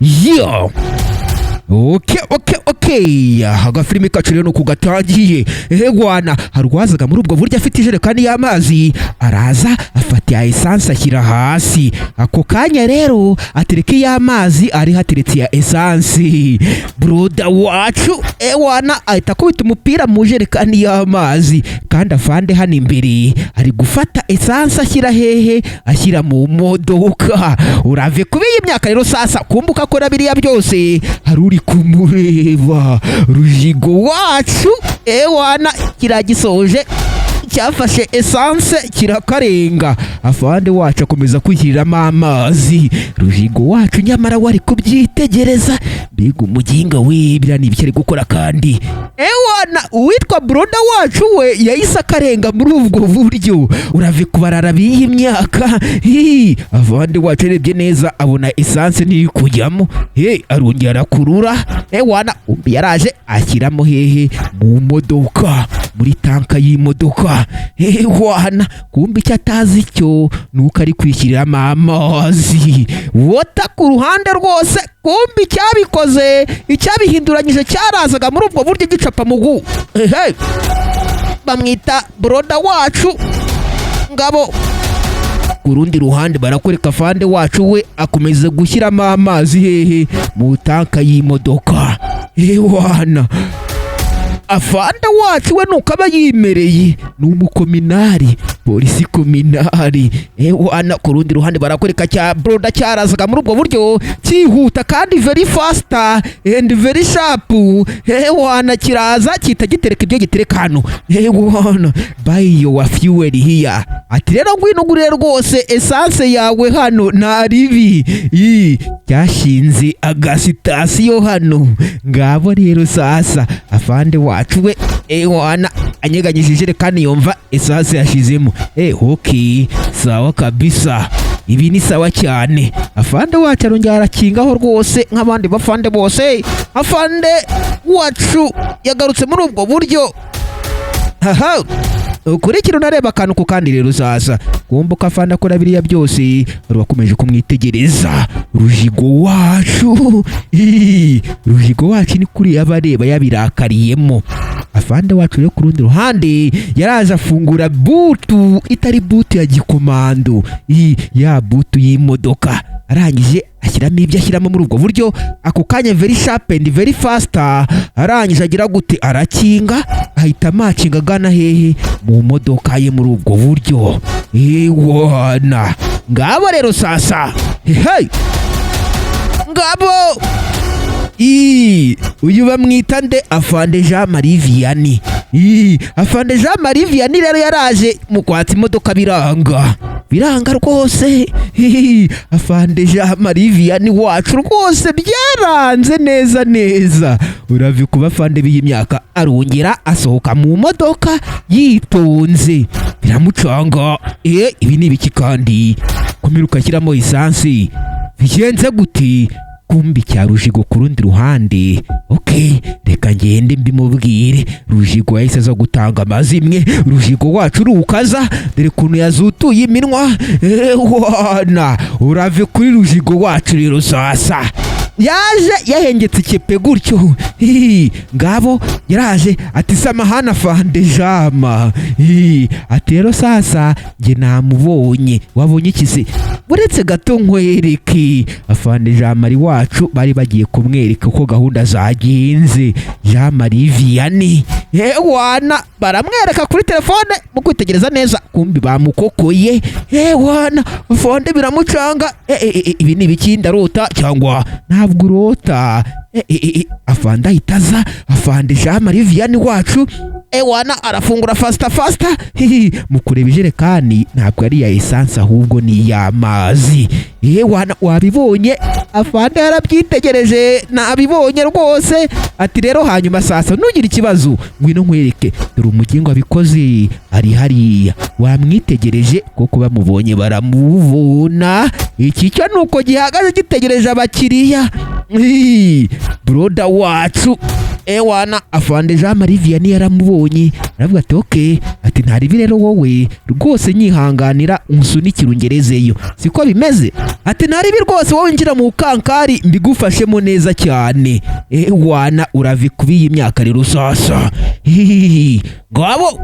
Yo, okay. Agafilimi kacu rero nuko gatangiye. Ehegwana, hari uwazaga muri ubwo buryo afite ijerekani y'amazi, araza afata ya esanse ashyira hasi. Ako kanya rero atereka iy'amazi ari hateretse iya esanse. Brother wacu, ewana, ahita akubita umupira mu jerekani y'amazi, kandi afande hano imbere ari gufata esanse ashyira hehe? Ashyira mu modoka. Urave kuba iyi myaka rero sasa, kumbuka akora biriya byose hari uri kumureba. Rujigo wacu, ewana, kiragisoje, cyafashe esanse kirakarenga. Afande wacu akomeza kwishyiriramo amazi. Rujigo wacu nyamara wari kubyitegereza. Mbega umuginga we, biriya ni ibiki ari gukora? Kandi ewana, uwitwa brother wacu we yahise akarenga muri ubwo buryo. Urave kubarara b'iyi myaka. Hi, afande wacu arebye neza abona esanse ntiri kujyamo. He, arongera arakurura. Ewana, umbi yaraje ashyiramo hehe? Mu modoka, muri tanka y'imodoka. Ewana, kumbe icyo atazi cyo nuko ari kwishyiriramo amazi wota ku ruhande rwose. Kumbe icyabikoze, icyabihinduranyije, cyarazaga muri ubwo buryo gicapa mugu. Ehe, bamwita brother wacu. Ngabo ku rundi ruhande barakwereka afande wacu we akomeza gushyiramo amazi hehe? Mu tanka y'imodoka. Ewana, afande wacu we nuko aba yimereye, ni umukominari, polisi kominari. Ewana, ku rundi ruhande barakwereka cya brother cyarazaga muri ubwo buryo cyihuta kandi very fast and very sharp. Ewana, kiraza kita gitereka ibyo gitereka hano. Ewana, "Buy your fuel here." Ati rero ngwino ugure rwose esanse yawe hano, nta ribi. Ii, cyashinze agasitasiyo hano. Ngabo rero sasa, afande wacu we, ewana, anyeganyije ijerekani yumva esanse yashizemo. Okay, sawa kabisa, ibi ni sawa cyane. Afande wacu arongera arakingaho rwose nk'abandi bafande bose. Afande wacu yagarutse muri ubwo buryo. Haha, ukurikira unareba akantu ku kandi. Rero uzaza kumva ko afande akora biriya byose wari wakomeje kumwitegereza. Rujigo wacu. Ii, Rujigo wacu ni kuriya aba areba yabirakariyemo. Afande wacu rero ku rundi ruhande yaraje afungura boot, itari boot ya gikomando. Ii, ya boot y'imodoka, arangije ashyiramo ibyo ashyiramo muri ubwo buryo. Ako kanya very sharp and very fast, arangije agira gute? Arakinga, ahita amacinga agana hehe? Mu modoka ye muri ubwo buryo. Ewana, ngabo rero sasa, hey, ngabo. Ii, uyu bamwita nde? Afande Jean Marie Vianney. Ii, afande Jean Marie Vianney rero yaraje mu kwatsa imodoka biranga, biranga rwose. Ii, afande Jean Marie Vianney wacu rwose byaranze neza neza. Urave kuba afande b'iyi myaka, arongera asohoka mu modoka yitonze, biramucanga. Ibi ni ibiki kandi? Komera ugashyiramo esansi, bigenze gute? Kumbi cya Rujigo ku rundi ruhande. Okay, reka ngende mbimubwire. Rujigo yahise aza gutanga amazimwe. Rujigo wacu urukaza, dore ukuntu yazutuye iminwa. Ewana, urave kuri Rujigo wacu rero sasa, yaje yahengetse ikipe gutyo. Hihi, ngabo yaraje ati samahana afande Jama. Hihi, ati rero sasa njye namubonye. Wabonye iki se? Uretse gato nkwereke. Afande Jean Marie wacu bari bagiye kumwereka uko gahunda zagenze. Jean Marie Vianney, ewana, baramwereka kuri telefone. Mu kwitegereza neza, kumbi bamukokoye. Ewana, afande biramucanga. Ibi ni ibiki? Ndarota cyangwa ntabwo urota? Afande ahita aza. Afande Jean Marie Vianney wacu, ewana, arafungura faster faster. Hihi, mu kureba ijerekani ntabwo ari iya esanse, ahubwo ni iy'amazi. Ewana, wabibonye? Afande yarabyitegereje, nabibonye rwose. Ati rero hanyuma sasa ntugire ikibazo, ngwino nkwereke, dore umugingo wabikoze ari hariya. Wamwitegereje kuko bamubonye baramubona. Iki cyo ni uko gihagaze gitegereje abakiriya. Hii, brother wacu, ewana, afande Jean Marie Vianney yaramubonye, aravuga ati okay. Ati rero sasa njye namubonye. Ati: "Ntaribi rero, wowe rwose nyihanganira unsunikire ungerezeyo, siko bimeze?" Ati: "Ntaribi rwose, wowe injira mu kankari mbigufashemo neza cyane." Wana uravi kubi iyi myaka rero sasa. Hihihi. Ngabo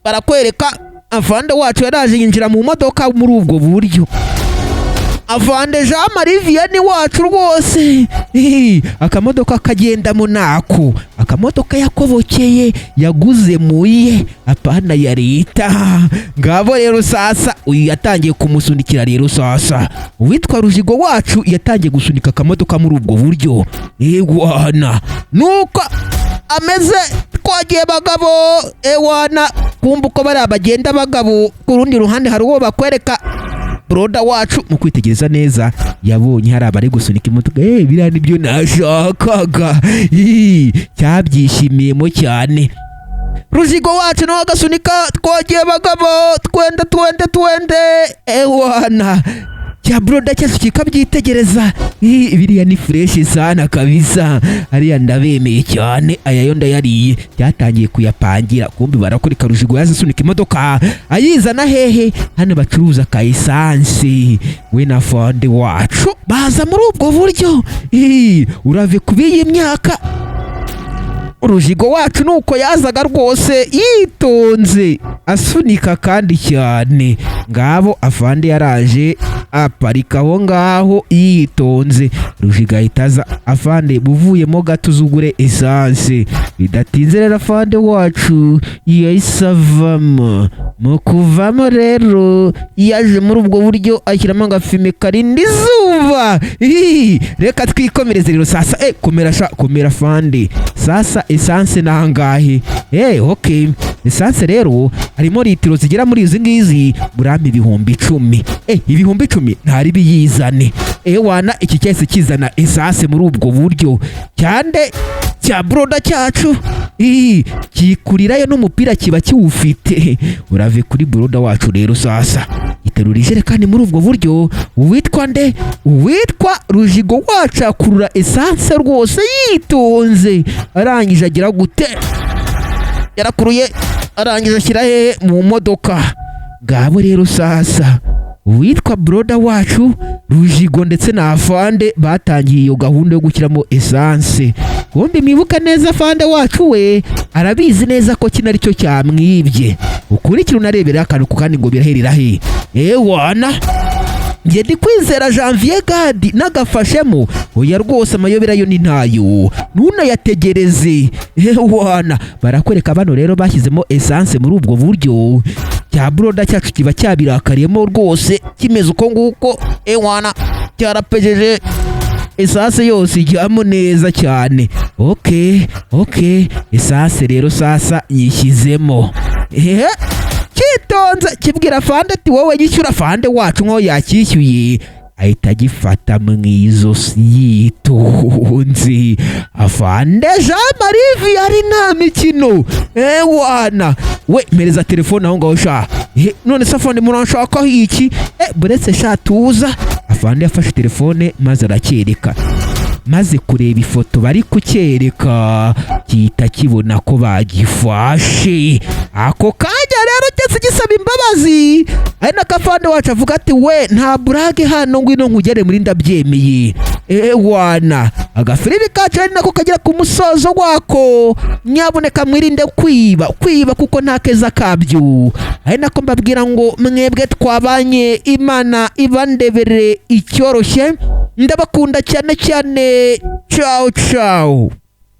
barakwereka afande wacu yaraje yinjira mu modoka muri ubwo buryo. Afande Jean Marie Vianney wacu rwose. Hihi, akamodoka kagendamo nako akamodoka yakobokeye yaguze muye, apana ya leta. Ngabo rero sasa uyu yatangiye kumusunikira. Rero sasa uwitwa Rujigo wacu yatangiye gusunika akamodoka muri ubwo buryo. Ewana, nuko ameze. Twagiye bagabo. Ewana, kumva uko bariya bagenda bagabo. Ku rundi ruhande hari uwo bakwereka, brother wacu mu kwitegereza neza yabonye hari abari gusunika imodoka. Biriya nibyo nashakaga. Ii, cyabyishimiyemo cyane. Rujigo wacu nawe agasunika. Twagiye bagabo, twende twende twende. Ewana, cya brother cyacu kikabyitegereza. Ii, biriya ni fresh sana kabisa, hariya ndabemeye cyane, aya yo ndayariye. Byatangiye kuyapangira. Kumbi barakurika Rujigo yaje asunika imodoka ayizana hehe? Hano bacuruza ka essence. We na fande wacu baza muri ubwo buryo. Ii, urave kubi iyi myaka. Urujigo wacu nuko yazaga rwose yitonze asunika kandi cyane. Ngabo afande yaraje aparika aho ngaho yitonze. Rujigo ahita aza: "Afande, buvuyemo gato uzugure essence." Bidatinze rero afande wacu yahise avamo. Mu kuvamo rero yaje muri ubwo buryo ashyiramo agafime karinda izuba. Ii, reka twikomereze rero sasa. Komera sha, komera fande. Sasa essence nangahe? Okay, essence rero harimo litiro zigera muri izi ngizi, murampa 10,000. 10,000 ntari biyizane. Wana, iki cyahise kizana essence muri ubwo buryo cyande cya brother cyacu. Ii, kikurirayo n'umupira kiba kiwufite. Urave kuri brother wacu rero sasa iterura ijerekani muri ubwo buryo. Uwitwa nde? Uwitwa Rujigo wacu akurura essence rwose yitonze. Arangije agira gute? Yarakuruye, arangije ashyira hehe? Mu modoka. Ngabo rero sasa uwitwa brother wacu Rujigo ndetse na afande batangiye iyo gahunda yo gushyiramo essence. Bombi mwibuka neza, afande wacu we arabizi neza ko kino aricyo cyamwibye. Ukurikira unarebera akantu ku kandi ngo biraherera he. Ewana, njye ndi kwizera Janvier Gadi n'agafashemo. Oya rwose, amayobera yo ni ntayo, ntunayategereze. Ewana, barakwereka bano rero bashyizemo essence muri ubwo buryo. Cya brother cyacu kiba cyabirakariyemo rwose, kimeze uko nguko. Ewana, cyarapejeje essence yose ijyamo neza cyane. Okay, essence rero sasa nyishyizemo. Ehe, cyitonze kibwira afande ati: "Wowe nyishyura." Afande wacu nkaho yakishyuye ahita agifata mu izosi yitonze. Afande Jean Marie Vianney nta mikino. Ewana we, mpereza telefone aho ngaho sha. None se afande muranshakaho iki? Buretse sha, tuza. Afande yafashe telefone maze aracyereka. Maze kureba ifoto bari kucyereka gihita kibona ko bagifashe ako kanya. Rero cyose gisaba imbabazi, ari nako afande wacu avuga ati: "We, nta burage hano, ngwino nkugere muri ndabyemeye." Ewana, agafilimi kacu ari nako kagera ku musozo wako. Nyabuneka mwirinde kwiba, kwiba kuko nta keza kabyo. Ari nako mbabwira ngo mwebwe twabanye, Imana ibandebere icyoroshye. Ndabakunda cyane cyane. Ciao ciao.